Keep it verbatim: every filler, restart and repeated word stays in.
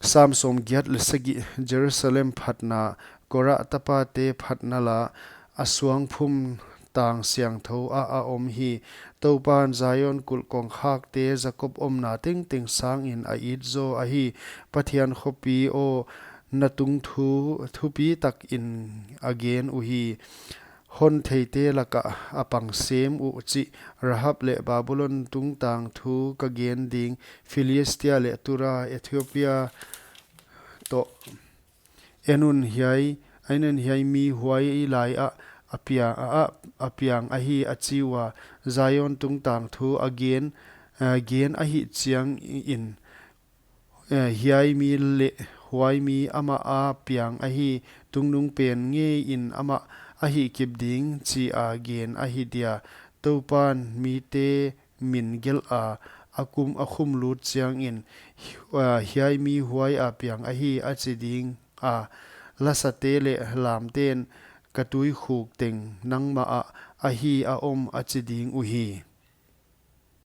Sam sawmgiat leh sagih. Jerusalem phatna. Korah tapate phatna la, a suangphum tang siangthou ah a om hi. Toupan Zion kulh kongkhakte Jakob omna tengteng sangin a it zaw ahi. Pathian khopi aw, na tungthu thupi takin a gen uhi. Hon theite lakah a pang sem uh chih Rahab leh Babulon tungtang thu ka gen ding. Philistia leh Tura, Ethiopia toh, en un hiai, en un hiai mi huai lai ah a piang, a, a piang ahi, a chi ua. Zion tungtang thu a gen, a gen ahih chiangin, eh, hiai mi leh huai mi amah a piang ahi, tungnungpen ngeiin amah a hihkip ding, chi a gen ahi dia. Toupan mite min gelh a, a kum, a khum lut chiangin, hi-, ah, hiai mi huai a piang ahi, a chi ding a. Lasate leh lamten, ka tuikhuk teng nangmah ah ahi a om, a chi ding uhi.